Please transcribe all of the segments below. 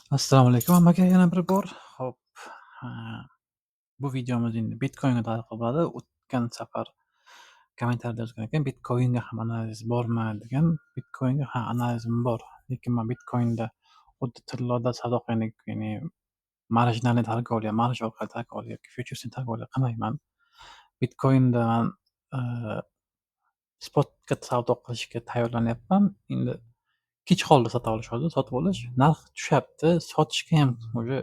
Assalomu alaykum hammaga yana bir bor. Xo'p, bu videomiz endi Bitcoinga taalluqli bo'ladi. O'tgan safar kommentariyada yozgan ekan, Bitcoinga ham analiz bormi degan. Bitcoinga ha, analizim bor. Lekin men Bitcoinda xuddi tilloda savdo qilgandek, ya'ni маржинальный торговля, marj orqali торговля yoki фьючерсный торговля qilmayman. Bitcoinda man spotga savdo qilishga tayyorlanyapman. Endi kech qoldi sota olish hozir, sotib olish. Narx tushyapti, sotishga ham уже,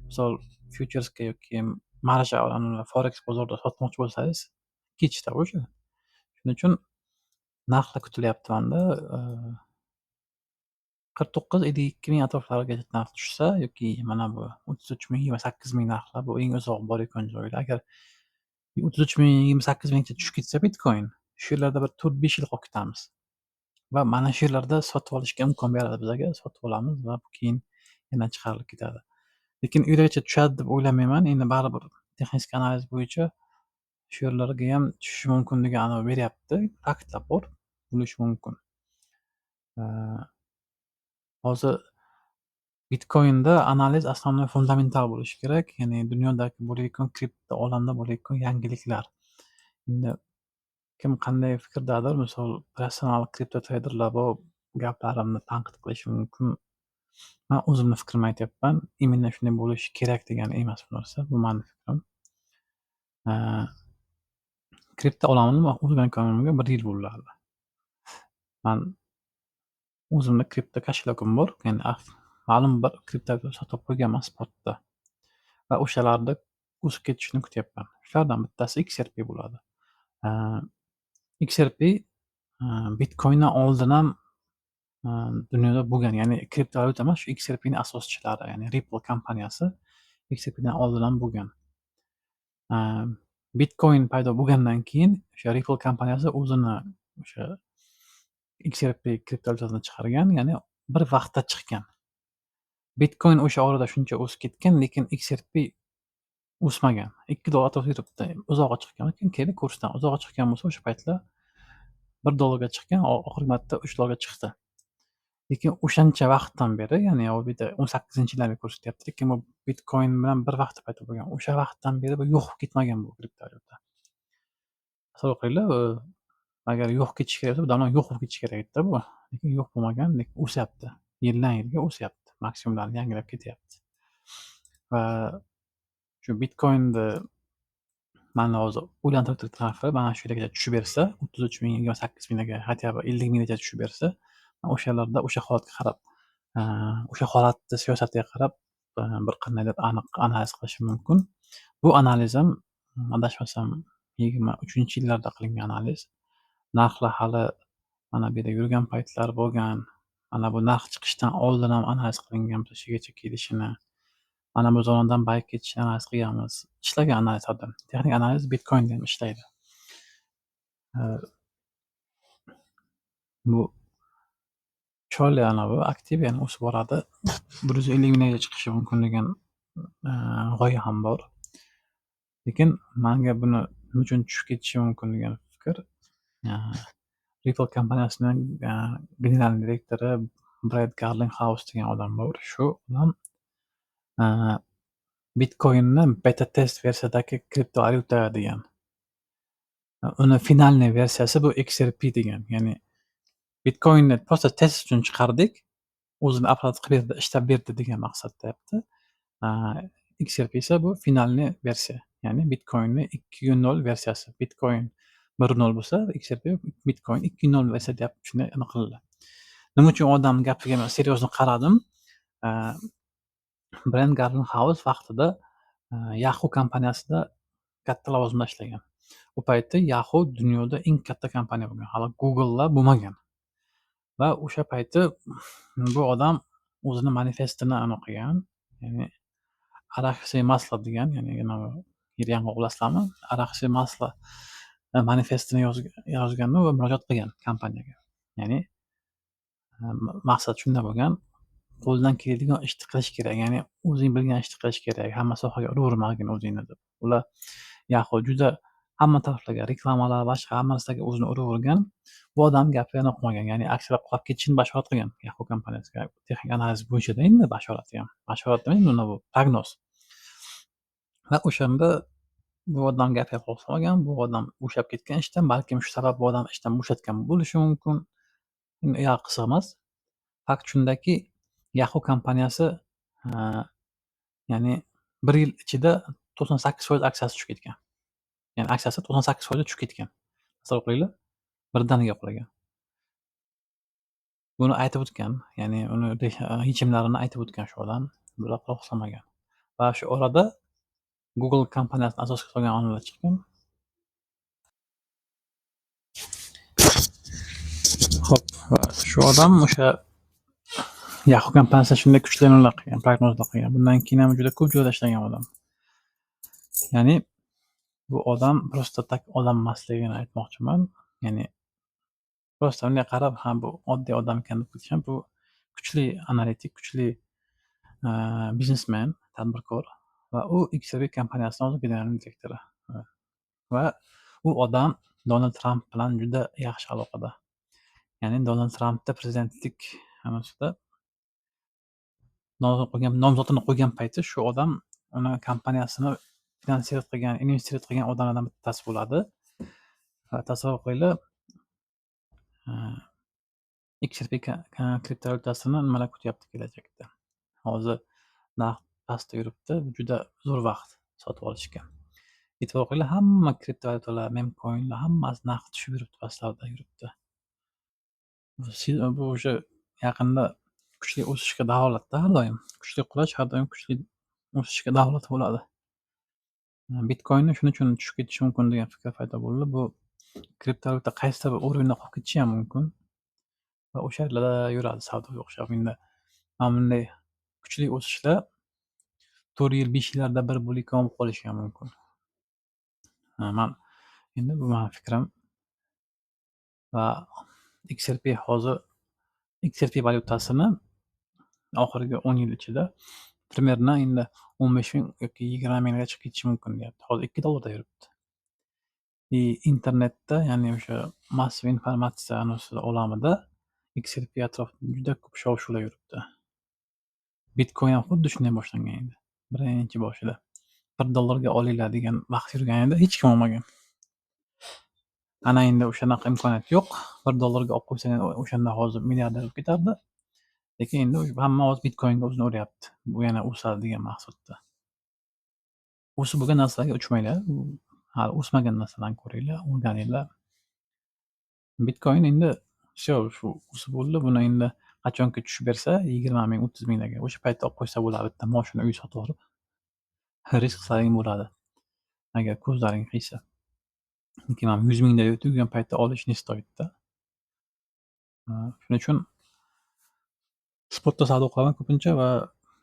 misol, futuresga yoki marja, forex bozorida sotmoqchi bo'lsangiz, kechda уже. Shuning uchun narxlar kutilyapti manda. 49-52 ming atroflariga narx tushsa yoki mana bu 33 ming, 28 ming narxlar, bu eng uzoq borayotgan joylar. Agar 33 ming, 28 mingcha tushib ketsa Bitcoin, shu yerlarda bir 4-5 yil qolib ketamiz. Va mana shu yerlarda sotib olishga imkon beradi bizga. Sotib olamiz va keyin yana chiqarilib ketadi. Lekin u yergacha tushadi deb o'ylamayman. Endi baribir texnik analiz bo'yicha shu yerlarga ham tushishi mumkin degan anavi beryapti. Faktlar bor, bo'lishi mumkin. Hozir Bitcoinda analiz основной fundamental bo'lishi kerak. Ya'ni dunyodagi bo'layotgan, kripto olamda bo'layotgan yangiliklar. Endi kim qanday fikrdadir, misol, professional kripto treyderlar bu gaplarimni tanqid qilishi mumkin. Man o'zimni fikrimni aytyapman. Именно shunday bo'lishi kerak degani emas bu narsa. Bu mani fikrim. Kripto olamini man o'rganganimga 1 yil bo'ldi hali. Man o'zimda kripto кошелёк im bor. Ya'ni ma'lum bir kripto sotib qo'yganman spotda va o'shalarni o'sib ketishini kutyapman. Shulardan bittasi XRP bo'ladi. XRP Bitcoindan oldin ham dunyoda bo'lgan, ya'ni kriptovalyuta emas, shu XRPni asoschilari, ya'ni Ripple kompaniyasi XRPdan oldin ham bo'lgan. Bitcoin paydo bo'lgandan keyin o'sha Ripple kompaniyasi o'zini o'sha XRP kriptovalyutasini chiqargan, ya'ni bir vaqtda chiqqan. Bitcoin o'sha orada shuncha o'sib ketgan, lekin XRP o'smagan. $2 atrofida yuribdi. Uzog'i chiqqan ekan, keyin kursdan uzog'i chiqqan bo'lsa, o'sha paytlar $1 ga chiqqan, oxirgi marta $3 ga chiqdi. Lekin o'shancha vaqtdan beri, ya'ni u yerda 18-yillarni ko'rsatyapti, lekin bu Bitcoin bilan bir vaqtda paydo bo'lgan. O'sha vaqtdan beri bu yo'q bo'lib ketmagan bu kriptovalyuta. Tasavvur qilinglar, agar yo'q ketishi kerak bo'lsa, bu davno yo'q bo'lib ketishi kerak edi-da bu. Lekin yo'q bo'lmagan, lekin o'syapti. Yildan yilga o'syapti. Maksimumlarni yangilab ketyapti. Va shu Bitcoinni mani hozir o'ylantirib turgan narxi mana shu yergacha tushib bersa, 33 ming, 28 minglarga, хотя бы 50 minggacha tushib bersa, o'shalarda o'sha holatga qarab, o'sha holatni siyosatiga qarab, bir qandaydir aniq analiz qilishim mumkin. Bu analizim, adashmasam, 23-yillarda qilingan analiz. Narxlar hali mana bu yerda yurgan paytlar bo'lgan. Mana bu narx chiqishdan oldin ham analiz qilingan shu yergacha kelishini. Mana bu zonadan buy ketishini analiz qilganmiz. Ishlagan analiz odam. Texnik analiz Bitcoinda ham ishlaydi. Bu chiroyli anavi aktiv, ya'ni o'sib boradi. 150 minggacha chiqishi mumkin degan g'oya ham bor. Lekin manga buni nima uchun tushib ketishi mumkin degan fikr, Ripple kompaniyasining генеральный direktori Brad Garlinghouse degan odam bor. Shu odam Bitcoinni beta test versiyadagi kriptovalyuta degan. Uni финальный versiyasi bu XRP degan. Ya'ni Bitcoinni просто test uchun chiqardik, o'zini apparat qilib berdi, ishlab berdi degan maqsadda deyapti. XRP esa bu финальный versiya. Ya'ni Bitcoinni 2.0 versiyasi. Bitcoin 1.0 bo'lsa, XRP Bitcoin 2.0 versiya deyapti. Shunday anaqa qildi. Nima uchun odam gapiga men серьезно qaradim? Brad Garlinghouse vaqtida Yahoo kompaniyasida katta lavozimda ishlagan. U paytda Yahoo dunyoda eng katta kompaniya bo'lgan. Hali Google'lar bo'lmagan. Va o'sha payti bu odam o'zini manifestini anaqa qilgan. Ya'ni "Арахисовое масло" degan, ya'ni anavi yer yong'oq bilasizlarmi? "Арахисовое масло" manifestini yozgan va murojaat qilgan kompaniyaga. Ya'ni maqsad shunda bo'lgan: qo'ldan keladigan ishni qilish kerak, ya'ni o'zing bilgan ishni qilish kerak, hamma sohaga uravermagin o'zingni deb. Ular Yahoo juda Hamma taraflarga reklamalar, boshqa hamma narsaga o'zini uravergan. Bu odam gapi yana qolmagan, ya'ni aksiyalar qulab ketishini bashorat qilgan Yahoo kompaniyasiga. Texnik analiz bo'yicha-da endi bashorati ham. Bashorat demaydi, bu prognoz. Va o'shanda bu odam gapiga quloq solmagan, bu odam bo'shab ketgan ishdan, balkim shu sabab bu odam ishdan bo'shatgan bo'lishi mumkin. Endi u yog'i qiziq emas. Fakt shundaki, Yahoo kompaniyasi, ya'ni 1 yil ichida 98% aksiyasi tushib ketgan. Ya'ni aksiyasi 98% tushib ketgan. Tasavvur qilinglar, birdaniga qulagan. Buni aytib o'tgan, ya'ni uni yechimlarini aytib o'tgan shu odam, bular quloq solmagan. Va shu orada Google kompaniyasini asosga solgan olimlar chiqqan. Xo'p, va shu odam o'sha Yahoo kompaniyasida shunday kuchli nimalar qilgan, prognozlar qilgan. Bundan keyin ham juda ko'p joyda ishlagan odam. Ya'ni bu odam просто так odam emasligini aytmoqchiman. Ya'ni просто unday qarab, ha, bu oddiy odam ekan deb ketisham, bu kuchli analitik, kuchli biznesmen, tadbirkor va u XRP kompaniyasini hozir генеральный direktori. Va u odam Donald Tramp bilan juda yaxshi aloqada. Ya'ni Donald Trampni prezidentlik anosida nomzodini qo'ygan payti shu odam uni kompaniyasini finansировать qilgan, investitsiya qilgan odamlardan bittasi bo'ladi. Va tasavvur qilinglar, XRP kriptovalyutasini nimalar kutyapti kelajakda. Hozir narx pastda yuribdi, juda zo'r vaqt sotib olishga. E'tibor qilinglar, hamma kriptovalyutalar, meme coinlar hammasi narxi tushib yuribdi, pastlarda yuribdi. Bu o'sha yaqinda kuchli o'sishga dalolatda har doim. Kuchli qulash har doim kuchli o'sishga dalolat bo'ladi. Bitcoinni shuning uchun tushib ketishi mumkin degan fikr paydo bo'ldi. Bu kriptovalyuta qaysidir bir уровень da qolib ketishi ham mumkin. Va o'sha yerlarda yuradi savdoga o'xshab. Endi mana bunday kuchli o'sishlar 4 yil, 5 yillarda bir bo'lib qolishi ham mumkin. Man endi bu mani fikrim. Va XRP hozir XRP valyutasini oxirgi 10 yil ichida примерно endi 15 ming yoki 20 mingga chiqib ketishi mumkin deyapti. Hozir $2 da yuribdi. И internetda, ya'ni o'sha massiv informatsiya anosi olamida XRP atrofida juda ko'p shov-shuvlar yuribdi. Bitcoin ham xuddi shunday boshlangan edi. Birinchi boshida. $1 ga olinglar degan vaqt yurgan edi, hech kim olmagan. Ana endi o'shanaqa imkoniyat yo'q. $1 ga olib qo'ysang o'shanda hozir milliarder bo'lib ketardi. Lekin endi hamma hozir Bitcoinga o'zini uryapti. Bu yana o'sadi degan maqsadda. O'sib bo'lgan narsalarga uchmanglar. Hali o'smagan narsalarni ko'ringlar, o'rganinglar. Bitcoin endi всё, shu o'sib bo'ldi. Buni endi qachonki tushib bersa 20 ming, 30 minglarga o'sha paytda olib qo'ysa bo'ladi. Bitta moshina, uy sotib olib risk qilsang bo'ladi. Agar ko'zlaring qiysa. Lekin mana 100 mingda yurgan paytda olish не стоит-da. Shuning uchun spotda savdo qilaman ko'pincha va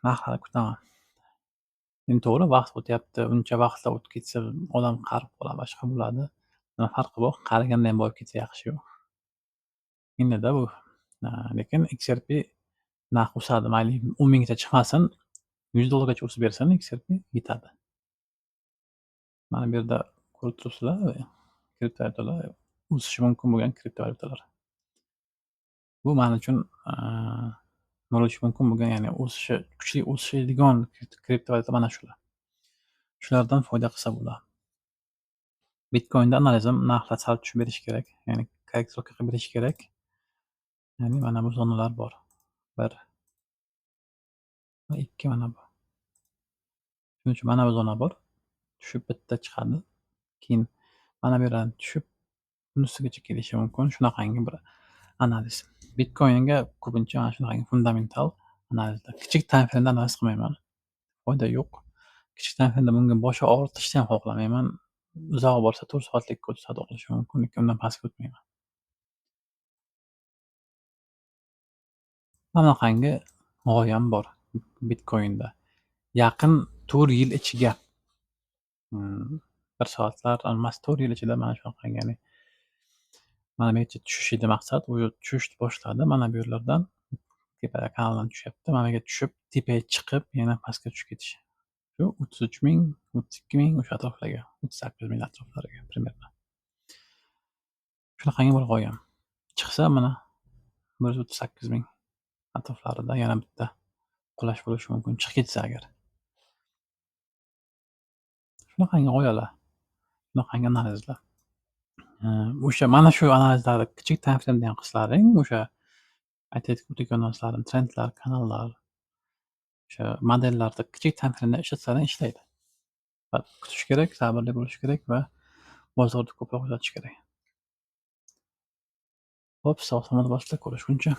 narxlarni kutaman. Endi to'g'ri, vaqt o'tyapti, uncha vaqtlar o'tib ketsa odam qarib qoladi, boshqa bo'ladi. Nima farqi bor? Qariganda ham boyib ketsa yaxshi-yu. Endida bu. Lekin XRP narxi o'sadi. Mayli 10 minggacha chiqmasin, $100 gacha o'sib bersin XRP yetadi. Mana bu yerda ko'rib turibsizlar, kriptovalyutalar o'sishi mumkin bo'lgan kriptovalyutalar. Bu men uchun bo'lishi mumkin bo'lgan, ya'ni o'sishi, kuchli o'sishadigan kriptovalyuta mana shular. Shulardan foyda qilsa bo'ladi. Bitcoinda analizim narxlar sal tushib berishi kerak, ya'ni корректировка qilib berishi kerak. Ya'ni mana bu zonalar bor. 1 va 2 mana bu. Shuning uchun mana bu zona bor. Tushib bitta chiqadi. Keyin mana bu yerdan tushib bunisigacha kelishi mumkin. Shunaqangi bir analiz. Bitcoinga ko'pincha mana shunaqangi fundamental analizlar. Kichik time frame'da analiz qilmayman. Foyda yo'q. Kichik time frame'da bunga bosh og'ritishni ham xohlamayman. Uzoq borsa 4 soatlikka o'tib savdo qilishim mumkin, lekin undan pastga o'tmayman. Mana bunaqangi g'oyam bor Bitcoinda. Yaqin 4 yil ichiga 1 soatlar emas, 4 yil ichida mana shunaqangi, ya'ni mana bu yerga tushish edi maqsad. U tushishni boshladi. Mana bu yerlardan tepa kanaldan tushyapti. Mana bu yerga tushib, tepaga chiqib, yana pastga tushib ketish. Shu Shu 33 000, 32 000 o'sha atroflarga, 38 000 atroflariga примерно. Shunaqangi bo'lib qolgan. Chiqsa, mana, 138 000 atroflarida yana bitta qulash bo'lishi mumkin, chiqib ketsa agar. Shunaqangi g'oyalar, shunaqangi analizlar. O'sha mana shu analizlarni kichik time frame'da ham qilsalaring, o'sha aytayotgan o'tgan narsalarim, trendlar, kanallar, o'sha modellarni kichik time frame'da ishlatsalaring, ishlaydi. Va kutish kerak, sabrli bo'lish kerak va bozorni ko'proq kuzatish kerak. Xo'p, sog' salomat bo'linglar, ko'rishguncha.